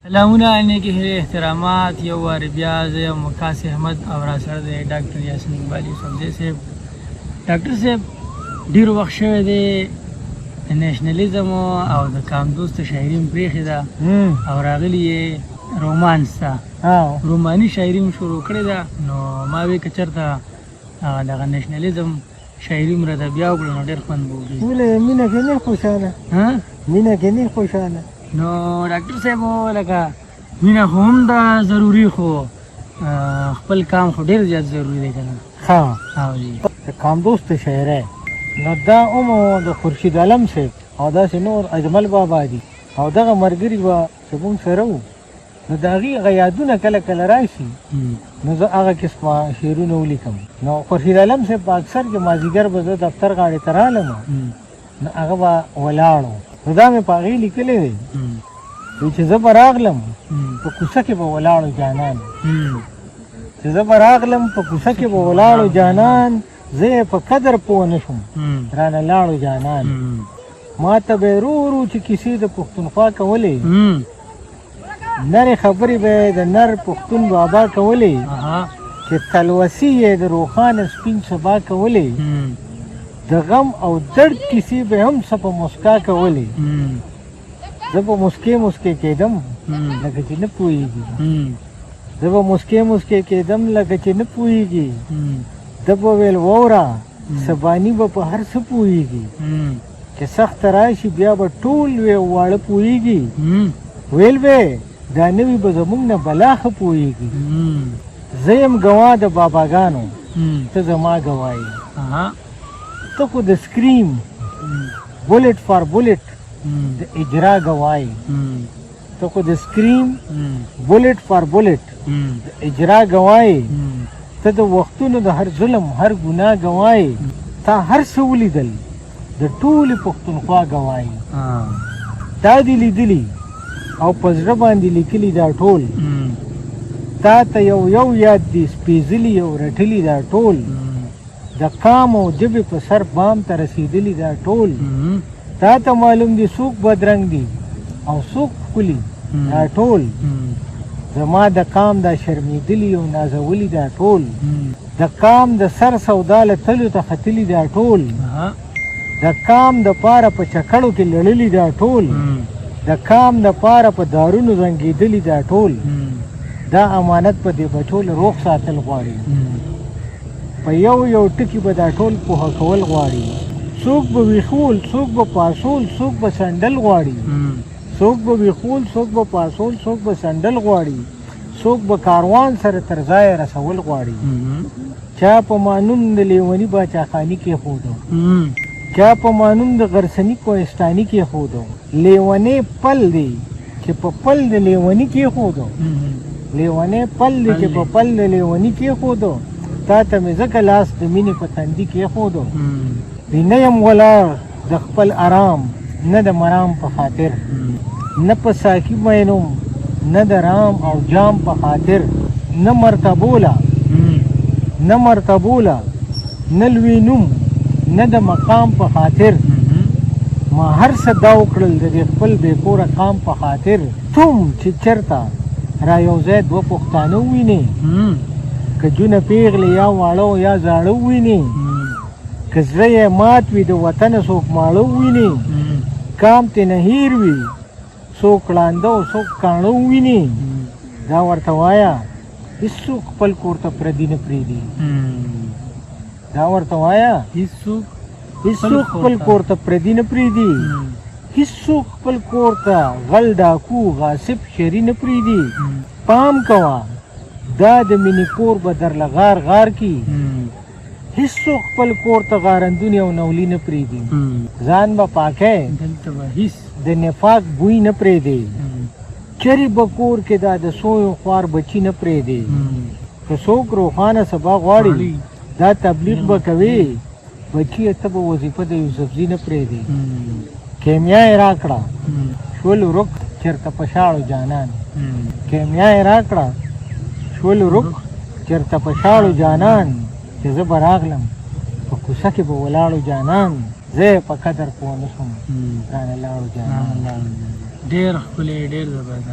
سلامونه، نیکې هیلې، احترامات. یو وار بیا زه یم وقاص احمد او راسره دی ډاکټر یاسین اقبال یوسفزی صاحب. ډاکټر صاحب، ډیر وخت شوی دی د نېشنلیزم او د قام دوست شاعري هم پرېښې ده او راغلي یې رومانس ته، روماني شاعري هم شروع کړې ده. نو ما وی که چېرته دغه نېشنلیزم شاعري هم راته بیا وکړه نو ډېر خوند به وکړي. ولې مینه کې نه خوشاله؟ ها، مینه کې نه خوشاله. نو ډاکټر صاحب، لکه مینه خو هم ده ضروري، خو خپل کام خو ډېر زیات ضروري دی که نه؟ ښه. او جی. د قام دوست شاعرۍ نو دا هم د خورشید عالم صاحب او داسې نور اجمل بابا دي او دغه ملګري به چې موږ سره وو، نو د هغې هغه یادونه کله کله راشي، نو زه هغه قسمه شعرونه ولیکم. نو خورشید عالم صاحب په اکثر کې مازدیګر به زه دفتر غاړې ته رالم، نو هغه به ولاړو. نو دا مې په هغې لیکلی دی چې زه به راغلم په کوڅه کې به ولاړو جانان، چې زه به راغلم په کوڅه کې به ولاړو جانان، زه یې په قدر پوه نه شوم، رانه لاړو جانان. ما ته به یې رو ورو چې کیسې د پښتونخوا کولې، نرې خبرې به یې د نر پښتون بابا کولې، چې تلوسې یې د روښانه سپین سبا کولې، د غم او درد کیسې به هم څه په مسکا کولې. زه به مسکې مسکې کېدم لکه چې نه پوهېږي، زه به مسکې مسکې کېدم لکه چې نه پوهېږي. ده به ویل ووره سبانی به په هر څه پوهېږي، چې سخت راشي بیا به ټول لوی او واړه پوهېږي. ویل به دا نوي به زموږ نه بلا ښه پوهېږي. زه یم ګواه د باباګانو، ته زما ګواه یې. ته خو د سکریم بولټ فار بولټ د اجرا ګواه یې، ته خو د سکریم بولټ فار بولټ د اجرا ګواه یې. ته د وختونو د هر ظلم هر ګناه ګواه یې، تا هر څه ولیدل د ټولې پښتونخوا ګواه یې. تا دې لیدلي او په زړه باندې لیکلي دا ټول، تا ته یو یو یاد دي سپېځلي او رټلي دا ټول، د قام او ژبې په سر بام ته رسېدلي دا ټول. تا ته معلوم دي څوک بدرنګ دي او څوک ښکلي دا ټول، زما د قام دا شرمېدلي او نازولي دا ټول، د قام د سر سودا له تلو ته ختلي دا ټول، د قام د پاره په چکړو کې لړلي دا ټول، د قام د پاره په دارونو زنګېدلي دا ټول. دا امانت په دې بچو له روغ ساتل غواړي، په یو یو ټکي به دا ټول پوهه کول غواړي. څوک به ویښول، څوک به پاسول، څوک به سنډل غواړي، څوک به ویښول، څوک به پاسول، څوک به سنډل غواړي، څوک به کاروان سره تر ځایه رسول غواړي. چا په مانوم د لیوني باچاخاني کېښودو، چا په مانوم د غرڅني کوهستاني کېښودو. لیونی پل دی چې په پل د لیوني کېښودو، لیونی پل دی چې په پل د لیوني کېښودو. تا ته مې ځکه لاس د مینې په تندي کېښودو. نه یم ولاړ د خپل ارام نه د مرام په خاطر، نه په ساقي مینوم نه د رام او جام په خاطر، نه مرتبوله نه مرتبوله نه لوی نوم نه د مقام په خاطر. ما هر څه دا وکړل د دې خپل بې کوره قام په خاطر. تم چې چرته را یو ځای دوه پښتانه ووینې، که جونه پیغلې یا واړه یا زاړه ووینې، که زړه یې مات وي د وطنه څوک ماړه وویني، قام ترې نه هېر وي څوک ړانده او څوک کاڼه وویني، دا ورته وایه هېڅوک خپل کور ته پردي نه پرېږدي. دا ورته وایه هېڅوک خپل کور ته پردي نه پرېږدي، هېڅوک خپل کور ته غل ډاکو غاصب شري نه پرېږدي. پام کوه دا د مینې کور به درله غار غار کي، هیڅوک خپل کور ته غارندونی او نولی نه پرېږدي. ځان به پاکی دلته به هیڅ د نفاق بوی نه پرېږدي، چرې به کور کې دا د سویو خوار بچي نه پرېږدي. که څوک روښانه سبا غواړي دا تبلیغ به کوي، بچیه ته به وظیفه د یوسفزي نه پرېږدي. کیمیا یې راکړه شول ورک چېرته په شاړو جانان، کیمیا یې راکړه شول ورک چېرته په شاړو جانان، چې زه به راغلم په کوڅه کې به ولاړو جانان، زه یې په قدر پوه نه شوم رانه لاړو جانان. ډیر ښکلی، ډیر زبردست.